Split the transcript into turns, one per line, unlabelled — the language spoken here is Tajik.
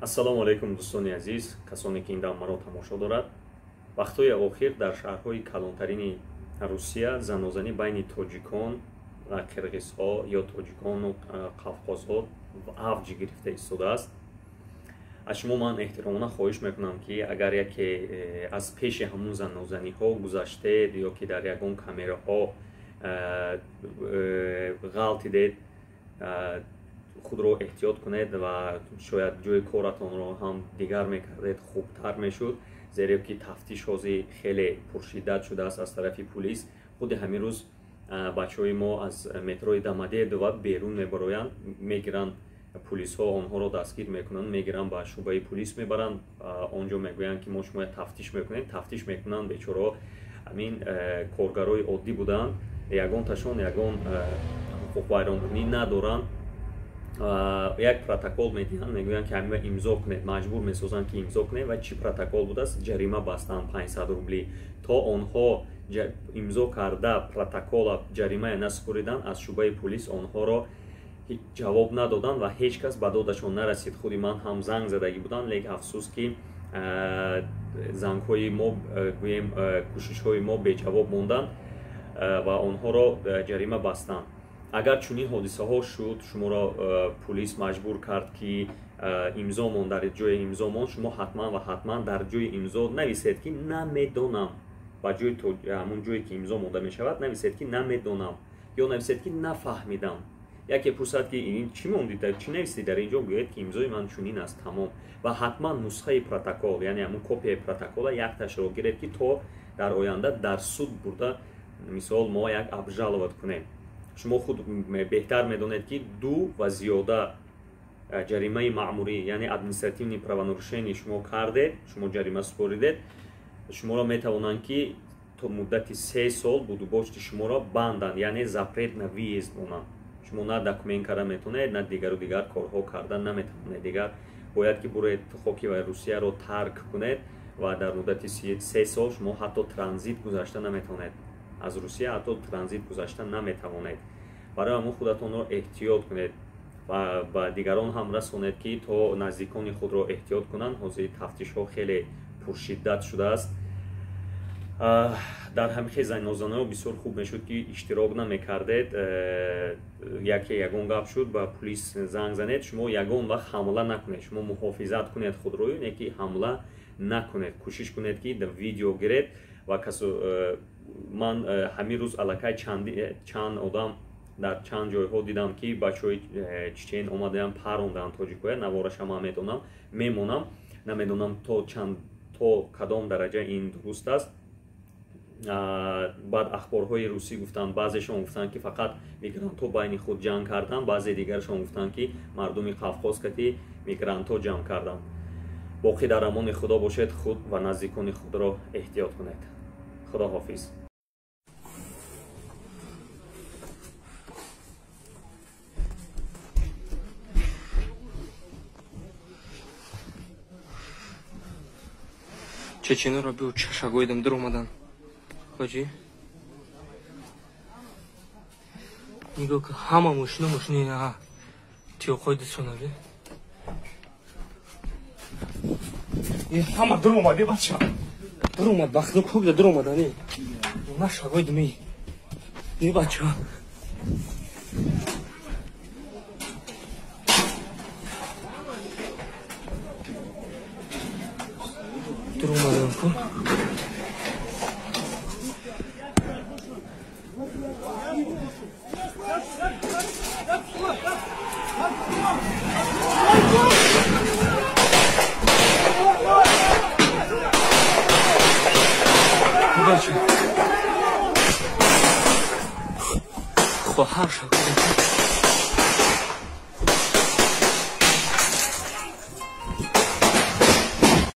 Ассалому алайкум, дӯстони азиз, касоне ки ин дам маро тамошо дорад. Вақтҳои охир дар шаҳрҳои калонтарини Русия занозанӣ байни тоҷикон ва қирғизҳо ё тоҷикону қавқозҳо авҷ гирифта истодааст. Аз шумо ман эҳтиромона хоҳиш мекунам, ки агар яке аз пеши ҳамун занозаниҳо гузаштед ё ки дар ягон камераҳо ғалтидед, худро эҳтиёт кунед ва шояд ҷои коратонро ҳам дигар мекардед, хубтар мешуд, зеро ки тафтиш ҳозир хеле пуршиддат шудааст аз тарафи пулис. Худи ҳамин рӯз бачаҳои мо аз метрои Домодедово берун мебароянд, мегиранд пулисҳо, онҳоро дастгир мекунанд, мегиранд ба шӯъбаи пулис мебаранд. Он ҷо мегӯянд, ки мо шумо тафтиш мекунем. Тафтиш мекунанд, бечораҳо ҳамин коргарои оддӣ буданд, ягонташон ягон ҳуқуқвайронкунӣ надоранд. Як протокол медиҳанд, мегӯянд, ки ҳамина имзо кунед, маҷбур месозанд, ки имзо кунед. Ва чӣ протокол будааст? Ҷарима бастанд 500 рубли. То онҳо имзо карда протокола ҷаримая насупориданд, аз шӯъбаи пулис онҳоро ҷавоб надоданд ва ҳеҷ кас ба додашон нарасид. Худи ман ҳам занг задагӣ будам, лекин афсӯс, ки зангҳои мо, гӯем, кӯшишҳои мо беҷавоб монданд ва онҳоро ҷарима бастанд. Агар чунин ҳодисаҳо шуд, шуморо пулис маҷбур кард, ки имзо мон, дар ҷои имзо мон, шумо ҳатман ва ҳатман дар ҷои имзо нависед, ки намедонам. Ба ҷои ҳамун ҷое ки имзо монда мешавад, нависед, ки намедонам, ё нависед, ки нафаҳмидам. Яке пурсад, ки ин чӣ мондӣ, чӣ нависӣ дар ин ҷо, гӯяд, ки имзои ман чунин аст, тамом. Ва ҳатман нусхаи протокол, яъне ҳамун копияи протокола якташро гиред, ки то дар оянда дар суд бурда, мисол, мо як обжаловать кунем. Шумо худ беҳтар медонед, ки ду ва зиёда ҷаримаи маъмурӣ, яъне административный правонарушение шумо кардед, шумо ҷарима супоридед, шуморо метавонанд, ки то муддати 3 сол будубошти шуморо банданд, яъне запрет на въезд монанд. Шумо на документ карда метавонед, на дигару дигар корҳо карда наметавонед. Дигар бояд ки буред, хоки ва Русияро тарк кунед ва дар муддати 3 сол шумо ҳатто транзит гузашта наметавонед, аз Русия ҳатто транзит гузашта наметавонед. Барои ҳамон худатонро эҳтиёт кунед ва ба дигарон ҳам расонед, ки то наздикони худро эҳтиёт кунанд. Ҳозир тафтишҳо хеле пуршиддат шудааст. Дар ҳамихел занозаниҳо бисёр хуб мешуд, ки иштирок намекардед. Яке ягон гап шуд, ба пулис занг занед. Шумо ягон вақт ҳамла накунед, шумо муҳофизат кунед худро, не ки ҳамла накунед. Кӯшиш кунед, ки видео гиред. Ва касо ман ҳамин рӯз аллакай чанд одам дар чанд ҷойҳо дидам, ки бачаҳои чечен омадаям, паронданд тоҷикоя. Навораша ман медонам, мемонам, намедонам то чанд, то кадом дараҷа ин дуруст аст. Баъд ахборҳои русӣ гуфтанд, баъзешон гуфтанд, ки фақат мигрантҳо байни худ ҷанг карданд, баъзе дигарашон гуфтанд, ки мардуми Қавқоз кати мигрантҳо ҷанг карданд. Боқӣ дар амони Худо бошед, худ ва наздикони худро эҳтиёт кунед. Худо ҳофиз.
Чеченоро биё, чашагоидам дур омадан. Ҳоҷӣ, нигоҳ ка, ҳама мошина мошини тиёқҳои дусонави. Ҳама дур омади, бача дур омад, ба худо кубида дур омадани на шагоидми е, бача. Дур омадан ку. Бача, хоҳар шагоидам.